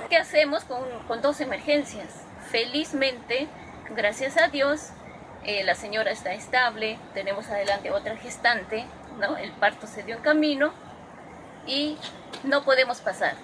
¿Qué hacemos con dos emergencias? Felizmente, gracias a Dios, la señora está estable, tenemos adelante otra gestante, ¿no? El parto se dio en camino y no podemos pasar.